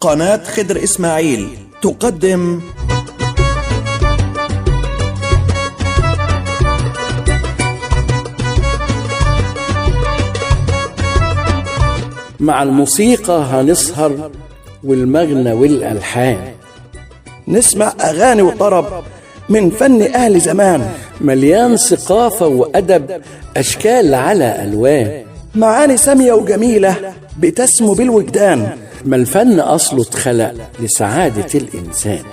قناة خضر إسماعيل تقدم مع الموسيقى هنسهر والمغنى والألحان. نسمع أغاني وطرب من فن أهل زمان، مليان ثقافة وأدب، أشكال على ألوان، معاني سامية وجميلة بتسمو بالوجدان. ما الفن أصله اتخلق لسعادة الإنسان.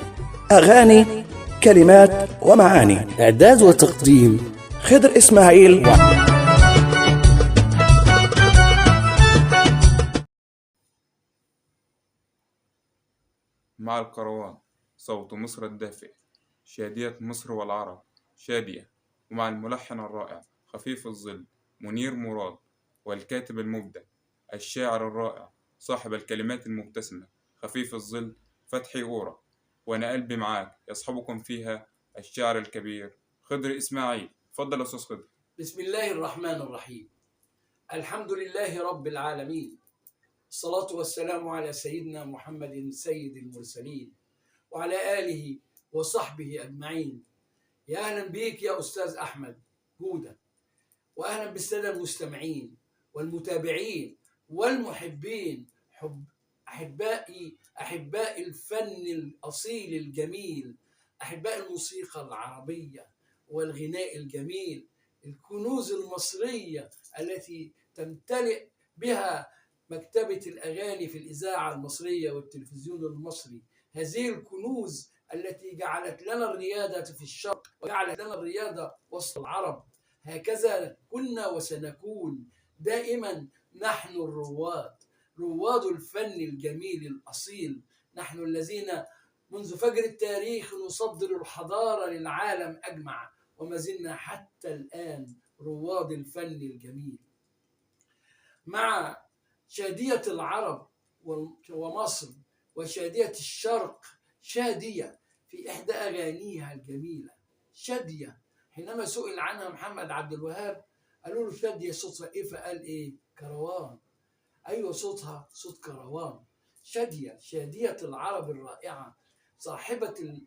أغاني، كلمات ومعاني. إعداد وتقديم خضر إسماعيل. مع الكروان، صوت مصر الدافئ، شادية مصر والعرب، شادية، ومع الملحن الرائع خفيف الظل منير مراد، والكاتب المبدع الشاعر الرائع صاحب الكلمات المبتسمة خفيف الظل فتحي قورة. وأنا قلبي معاك يصحبكم فيها الشاعر الكبير خضر إسماعيل. اتفضل يا أستاذ خضر. بسم الله الرحمن الرحيم. الحمد لله رب العالمين، الصلاة والسلام على سيدنا محمد سيد المرسلين وعلى آله وصحبه أجمعين. يا أهلا بيك يا أستاذ أحمد جودة، وأهلا بالسادة المستمعين والمتابعين والمحبين، أحبائي، أحباء الفن الأصيل الجميل، أحباء الموسيقى العربية والغناء الجميل، الكنوز المصرية التي تمتلئ بها مكتبة الأغاني في الإذاعة المصرية والتلفزيون المصري. هذه الكنوز التي جعلت لنا الريادة في الشرق وجعلت لنا الريادة وسط العرب. هكذا كنا وسنكون دائما، نحن الرواد، رواد الفن الجميل الأصيل، نحن الذين منذ فجر التاريخ نصدر الحضارة للعالم أجمع، وما زلنا حتى الآن رواد الفن الجميل. مع شادية العرب ومصر وشادية الشرق، شادية في إحدى أغانيها الجميلة، شادية حينما سئل عنها محمد عبد الوهاب قالوا له شادية صوتها إيه؟ فقال إيه؟ كروان. أيوة، صوتها صوت كروان. شادية، شادية العرب الرائعة، صاحبة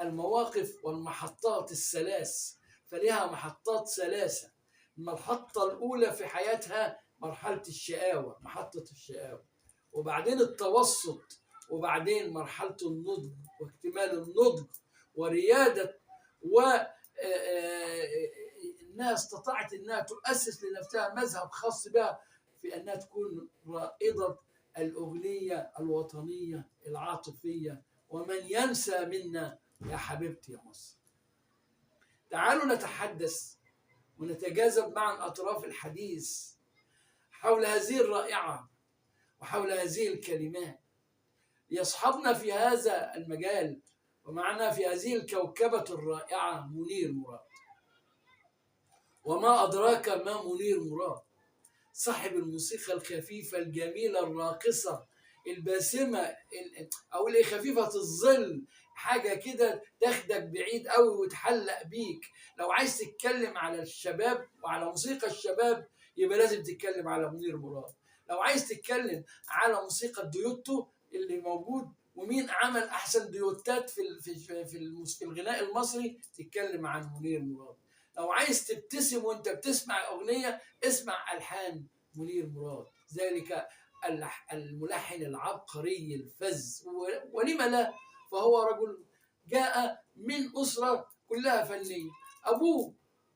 المواقف والمحطات الثلاث، فلها محطات ثلاثة. المحطة الأولى في حياتها مرحلة الشقاوة، محطة الشقاوة، وبعدين التوسط، وبعدين مرحلة النضج واكتمال النضج وريادة، و إنها استطاعت إنها تؤسس لنفسها مذهب خاص بها في أنها تكون رائدة الأغنية الوطنية العاطفية. ومن ينسى منا يا حبيبتي يا مصر. تعالوا نتحدث ونتجاذب معا أطراف الحديث حول هذه الرائعة وحول هذه الكلمات. يصحبنا في هذا المجال ومعنا في هذه الكوكبة الرائعة منير مراد. وما أدراك ما منير مراد، صاحب الموسيقى الخفيفة الجميلة الراقصة الباسمة، أو اللي خفيفة الظل، حاجة كده تاخدك بعيد قوي وتحلق بيك. لو عايز تتكلم على الشباب وعلى موسيقى الشباب يبقى لازم تتكلم على منير مراد. لو عايز تتكلم على موسيقى الديوتو اللي موجود ومين عمل احسن ديوتات في في في الغناء المصري، تتكلم عن منير مراد. لو عايز تبتسم وانت بتسمع اغنيه، اسمع الحان منير مراد، ذلك الملحن العبقري الفذ. ولم لا، فهو رجل جاء من اسره كلها فنيه. ابوه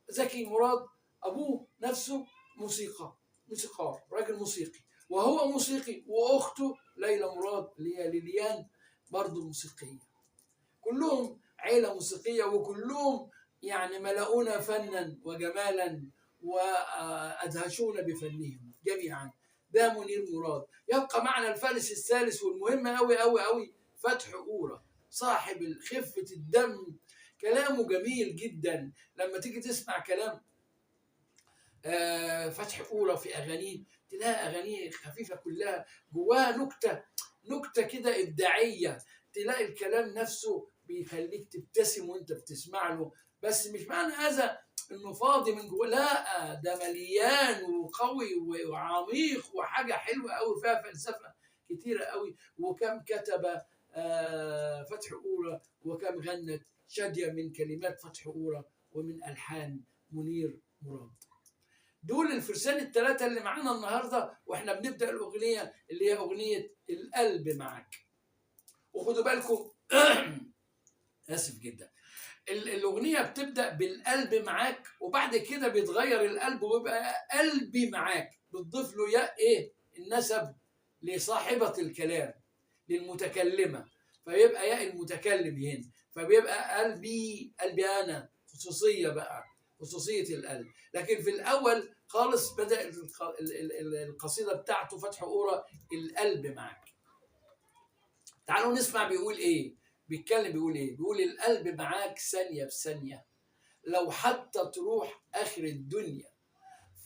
زكي مراد، ابوه نفسه موسيقار، راجل موسيقي، وهو موسيقي، واخته ليلى مراد اللي هي ليليان برضه موسيقيه. كلهم عيله موسيقيه، وكلهم يعني ملؤونا فنا وجمالا وادهشونا بفنهم جميعا. ده منير مراد. يبقى معنا الفارس الثالث والمهم قوي قوي قوي، فتحي قورة، صاحب خفة الدم، كلامه جميل جدا. لما تيجي تسمع كلام فتحي قورة في أغانيه، تلاقي أغانيه خفيفة كلها جواها نكتة، نكتة كده إبداعية. تلاقي الكلام نفسه بيخليك تبتسم وانت بتسمع له. بس مش معنى هذا انه فاضي من جوه، لا، ده مليان وقوي وعميق وحاجة حلوة قوي فيها فلسفة كتيرة قوي. وكم كتب فتحي قورة، وكم غنت شادية من كلمات فتحي قورة ومن ألحان منير مراد. دول الفرسان الثلاثة اللي معانا النهاردة، واحنا بنبدأ الأغنية اللي هي أغنية القلب معاك. وخدوا بالكم آسف جدا، الأغنية بتبدأ بالقلب معاك، وبعد كده بيتغير القلب ويبقى قلبي معاك، بتضيف له ياء إيه؟ النسب لصاحبة الكلام، للمتكلمة، فيبقى ياء المتكلم هنا، فبيبقى قلبي، قلبي أنا، خصوصية بقى، خصوصية القلب. لكن في الأول خالص بدأ القصيدة بتاعته فتحي قورة القلب معاك. تعالوا نسمع بيقول إيه، بيتكلم بيقول إيه. بيقول القلب معاك ثانية بثانية، لو حتى تروح آخر الدنيا،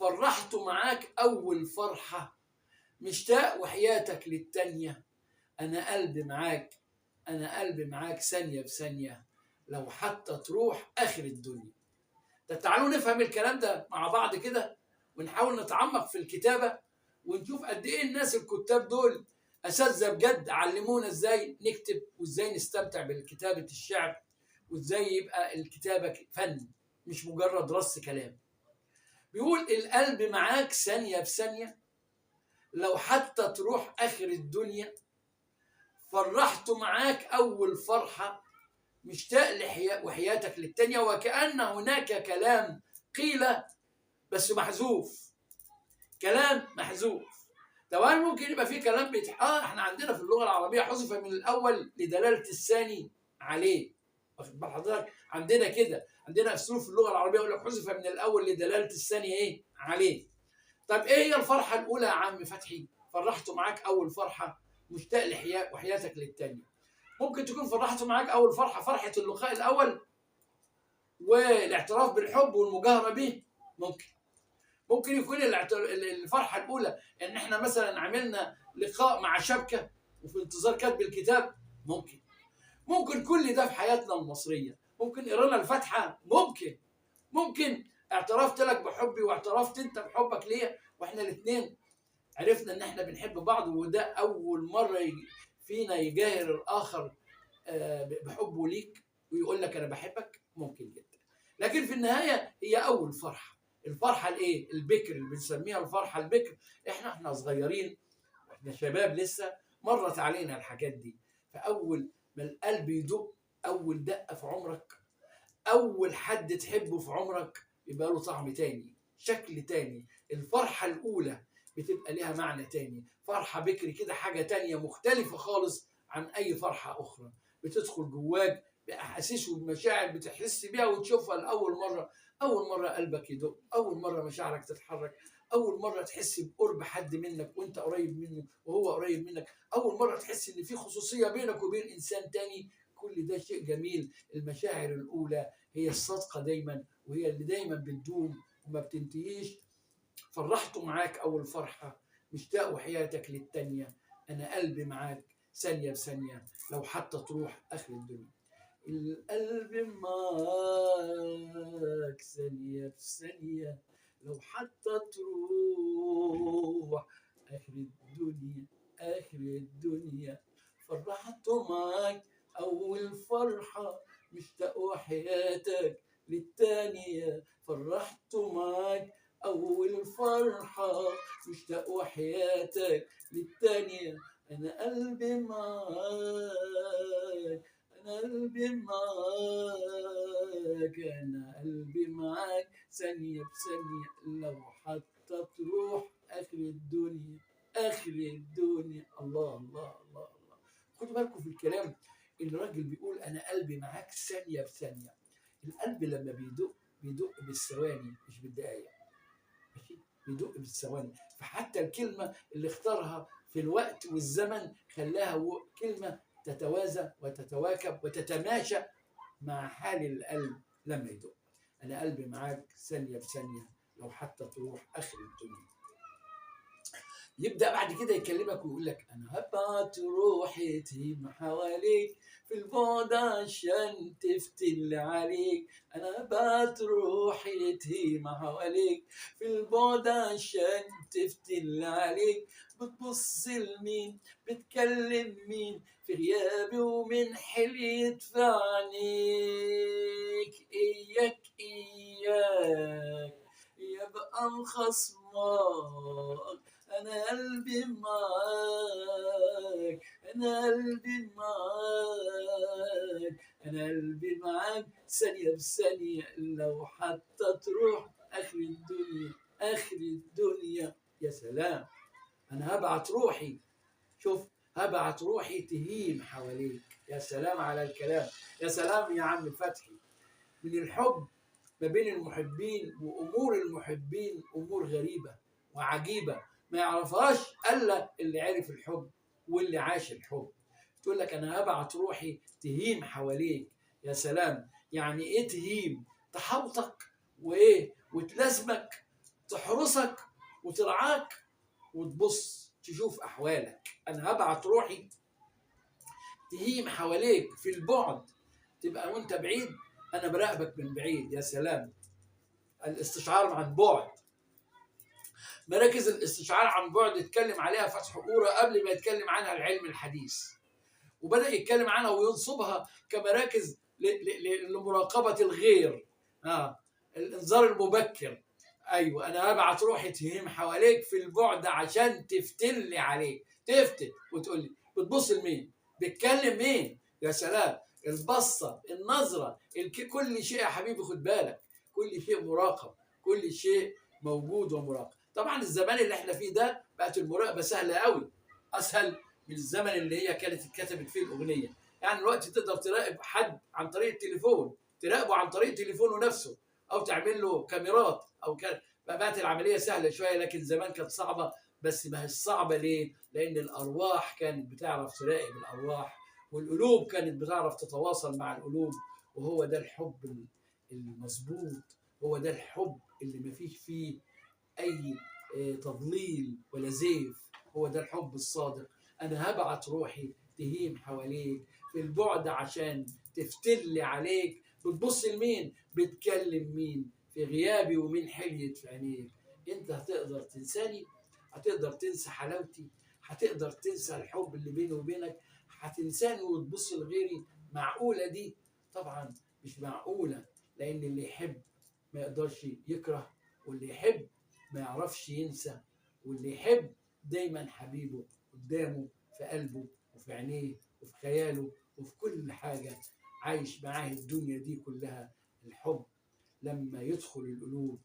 فرحته معاك أول فرحة، مشتاق وحياتك للتانية، أنا قلبي معاك، أنا قلبي معاك ثانية بثانية، لو حتى تروح آخر الدنيا. تعالوا نفهم الكلام ده مع بعض كده، ونحاول نتعمق في الكتابة، ونشوف قد إيه الناس الكتاب دول أساتذة بجد، علمونا إزاي نكتب، وإزاي نستمتع بالكتابة الشعر، وإزاي يبقى الكتابة فن مش مجرد رص كلام. بيقول القلب معاك ثانية بثانية، لو حتى تروح آخر الدنيا، فرحته معاك أول فرحة، مشتاق وحياتك للتانية. وكأن هناك كلام قيل بس محذوف، كلام محذوف. طب هل ممكن يبقى في كلام احنا عندنا في اللغة العربية حذف من الأول لدلالة الثاني عليه، واخد بال حضرتك؟ عندنا كده، عندنا أسلوب في اللغة العربية يقول لك حذف من الأول لدلالة الثاني إيه؟ عليه. طب إيه هي الفرحة الأولى يا عم فتحي؟ فرحته معاك أول فرحة، مشتاق وحياتك للتانية. ممكن تكون فرحته معاك أول فرحة، فرحة اللقاء الأول والاعتراف بالحب والمجاهرة به. ممكن يكون الفرحة الأولى إن إحنا مثلا عملنا لقاء مع شبكة وفي انتظار كتب الكتاب. ممكن كل ده في حياتنا المصرية. ممكن قرانا الفاتحة، ممكن اعترفت لك بحبي واعترفت أنت بحبك ليا، وإحنا الاثنين عرفنا إن إحنا بنحب بعض، وده أول مرة فينا يجاهر الآخر بحبه ليك ويقول لك أنا بحبك. ممكن جدا. لكن في النهاية هي أول فرحة، الفرحة الإيه؟ البكر، اللي بنسميها الفرحة البكر. إحنا صغيرين، إحنا شباب لسه، مرت علينا الحاجات دي. فأول ما القلب يدق، أول دقة في عمرك، أول حد تحبه في عمرك، يبقى له طعم تاني، شكل تاني. الفرحة الأولى بتبقى لها معنى تاني، فرحة بكر كده حاجة تانية مختلفة خالص عن أي فرحة أخرى، بتدخل جواك بأحاسيس وبمشاعر بتحس بيها وتشوفها لأول مرة. أول مرة قلبك يدق، أول مرة مشاعرك تتحرك، أول مرة تحس بقرب حد منك وأنت قريب منه وهو قريب منك، أول مرة تحس إن في خصوصية بينك وبين إنسان تاني. كل ده شيء جميل. المشاعر الأولى هي الصادقة دايما، وهي اللي دايما بتدوم وما بتنتهيش. فرحته معاك أول فرحة، مشتاق وحياتك للتانية، أنا قلبي معاك ثانية بثانية، لو حتى تروح آخر الدنيا. القلب معاك ثانية بثانية، لو حتى تروح آخر الدنيا، آخر الدنيا. فرحته معاك أول فرحة، مشتاق وحياتك للتانية. فرحته معاك أول فرحة، مشتاق وحياتك للتانية، أنا قلبي معاك، أنا قلبي معاك، أنا قلبي معاك ثانية بثانية، لو حتى تروح آخر الدنيا، آخر الدنيا. الله الله الله الله. خدوا بالكم في الكلام، الراجل بيقول أنا قلبي معاك ثانية بثانية. القلب لما بيدق بيدق بالثواني مش بالدقايق، ماشي؟ بيدق بالثواني. فحتى الكلمة اللي اختارها في الوقت والزمن خلاها كلمة تتوازى وتتواكب وتتماشى مع حال القلب لما يدق. أنا قلبي معاك ثانية بثانية، لو حتى تروح آخر الدنيا. يبدأ بعد كده يكلمك ويقول لك أنا هبعت روحي تهيم حواليك في البعد عشان تفتل عليك، أنا هبعت روحي تهيم حواليك في البعد عشان تفتل عليك، بتبص لمين بتكلم مين في غيابي ومن حليت في عينيك، إياك إياك يبقى مخصمك، أنا قلبي معاك، أنا قلبي معاك، أنا قلبي معاك ثانية بثانية لو حتى تروح آخر الدنيا، آخر الدنيا. يا سلام، أنا هبعت روحي، شوف هبعت روحي تهيم حواليك. يا سلام على الكلام، يا سلام يا عم فتحي. من الحب ما بين المحبين وأمور المحبين أمور غريبة وعجيبة ما يعرفهاش إلا اللي عرف الحب واللي عاش الحب. تقول لك أنا هبعت روحي تهيم حواليك. يا سلام، يعني إيه تهيم؟ تحوطك وإيه وتلازمك، تحرسك وترعاك وتبص تشوف أحوالك. أنا هبعت روحي تهيم حواليك في البعد، تبقى وأنت بعيد أنا براقبك من بعيد. يا سلام، الاستشعار عن بعد، مراكز الاستشعار عن بعد اتكلم عليها فتحي قورة قبل ما يتكلم عنها العلم الحديث، وبدأ يتكلم عنها وينصبها كمراكز لمراقبة الغير، الإنذار المبكر. أيوة، أنا هبعت روحي تهيم حواليك في البعد عشان تفتلي عليك، تفتل وتقول لي بتبص لمين، بتكلم مين. يا سلام، البصة، النظرة، كل شيء يا حبيبي خد بالك، كل شيء مراقب، كل شيء موجود ومراقب. طبعا الزمان اللي احنا فيه ده بقت المراقبة سهلة قوي، أسهل من الزمن اللي هي كانت اتكتبت فيه الأغنية. يعني دلوقتي تقدر تراقب حد عن طريق التليفون، تراقبه عن طريق تليفونه نفسه، أو تعمل له كاميرات أو كده. بقت العملية سهلة شوية، لكن زمان كانت صعبة. بس ما هي صعبة ليه؟ لأن الأرواح كانت بتعرف تراقب الأرواح، والقلوب كانت بتعرف تتواصل مع القلوب. وهو ده الحب المظبوط، هو ده الحب اللي ما فيش فيه أي تضليل ولا زيف، هو ده الحب الصادق. أنا هبعت روحي تهيم حواليك في البعد عشان تفتلي عليك، بتبص لمين، بتكلم مين في غيابي ومين حليت في عينيك. أنت هتقدر تنساني؟ هتقدر تنسى حلاوتي؟ هتقدر تنسى الحب اللي بيني وبينك؟ هتنساني وتبص لغيري؟ معقولة دي؟ طبعا مش معقولة، لأن اللي يحب ما يقدرش يكره، واللي يحب ما يعرفش ينسى، واللي يحب دايما حبيبه قدامه في قلبه وفي عينيه وفي خياله وفي كل حاجة، عايش معاه الدنيا دي كلها. الحب لما يدخل القلوب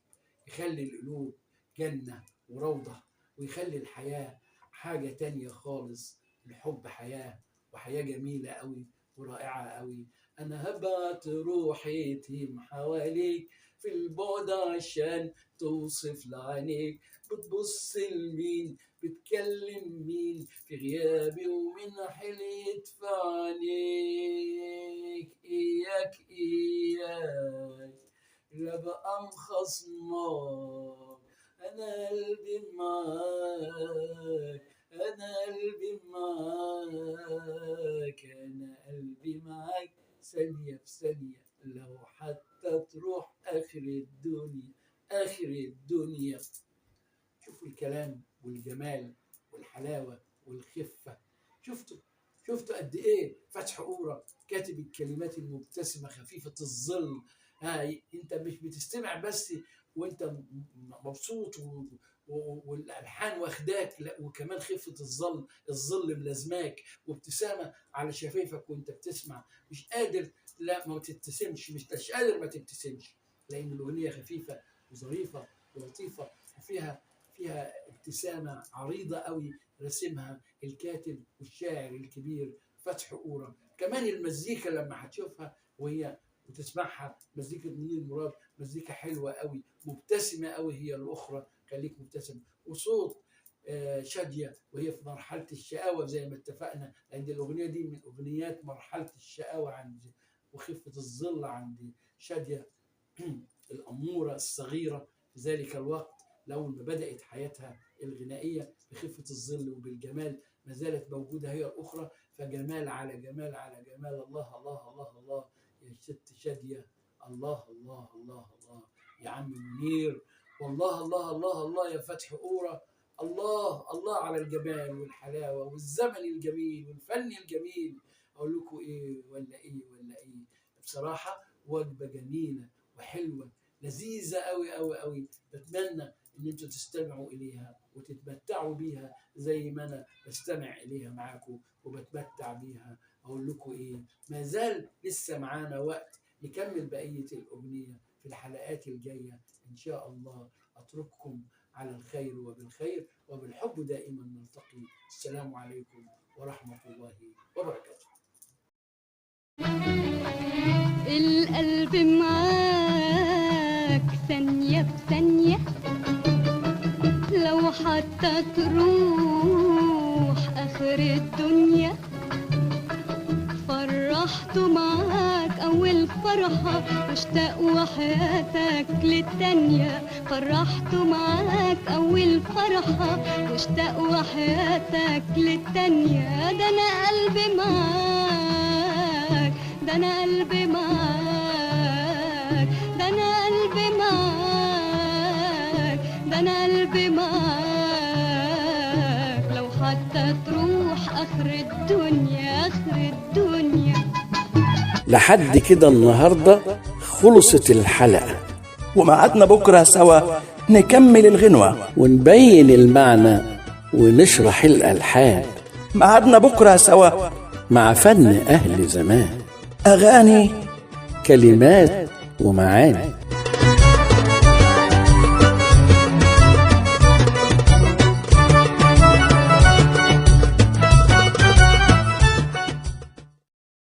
يخلي القلوب جنة وروضة، ويخلي الحياة حاجة تانية خالص. الحب حياة، وحياة جميلة قوي ورائعة قوي. أنا هبعت روحي تهيم حواليك في البعد عشان توصف لعينيك، بتبص لمين، بتكلم مين في غيابي ومن حليت في عينيك، إياك إياك لا بقى مخصمك، أنا قلبي معاك، أنا قلبي معاك، أنا قلبي معاك ثانية بثانية لو حتى تروح آخر الدنيا، آخر الدنيا. شوفوا الكلام والجمال والحلاوة والخفة، شفتوا قد إيه فتحي قورة كاتب الكلمات المبتسمة خفيفة الظل. هاي أنت مش بتستمع بس وأنت مبسوط والألحان واخداك، لا وكمان خفة الظل ملازماك، وابتسامة على شفايفك وأنت بتسمع، مش قادر لا ما تبتسمش، مش قادر ما تبتسمش، لأن الأغنية خفيفة وظريفة ولطيفة، وفيها ابتسامة عريضة قوي رسمها الكاتب والشاعر الكبير فتحي قورة. كمان المزيكا لما هتشوفها وهي وتسمعها، مزيكة منير مراد مزيكا حلوة قوي، مبتسمة قوي هي الأخرى، خليك مبتسم. وصوت شادية وهي في مرحلة الشقاوة زي ما اتفقنا، لأن الأغنية دي من أغنيات مرحلة الشقاوة عند، وخفة الظل عند شادية الأمورة الصغيرة في ذلك الوقت، لأول ما بدأت حياتها الغنائية بخفة الظل وبالجمال ما زالت موجودة هي الأخرى. فجمال على جمال على جمال. الله الله الله الله يا ست شادية، الله الله الله الله يا عم منير، والله الله الله الله يا فتحي قورة، الله الله على الجمال والحلاوة والزمن الجميل والفن الجميل. أقول لكم إيه ولا إيه ولا إيه، بصراحة وجبة جميلة وحلوة لذيذة أوي أوي أوي. بتمنى إن أنتوا تستمعوا إليها وتتمتعوا بيها زي ما أنا بستمع إليها معاكم وبتمتع بيها. أقول لكم إيه، ما زال لسه معانا وقت نكمل بقية الأغنية في الحلقات الجاية إن شاء الله. أترككم على الخير وبالخير وبالحب دائما نلتقي. السلام عليكم ورحمة الله وبركاته. القلب معاك ثانية بثانية، لو حتى تروح آخر الدنيا، فرحته معاك أول فرحة واشتاق وحياتك للتانية، فرحته معاك أول فرحة واشتاق وحياتك للتانية. ده أنا قلبي معاك، ده أنا قلبي معاك، ده أنا قلبي معاك، ده أنا قلبي معاك، لو حتى تروح آخر الدنيا، آخر الدنيا. لحد كده النهاردة خلصت الحلقة، ومعادنا بكرة سوا نكمل الغنوة ونبين المعنى ونشرح الألحان. معادنا بكرة سوا مع فن أهل زمان، أغاني، كلمات ومعاني.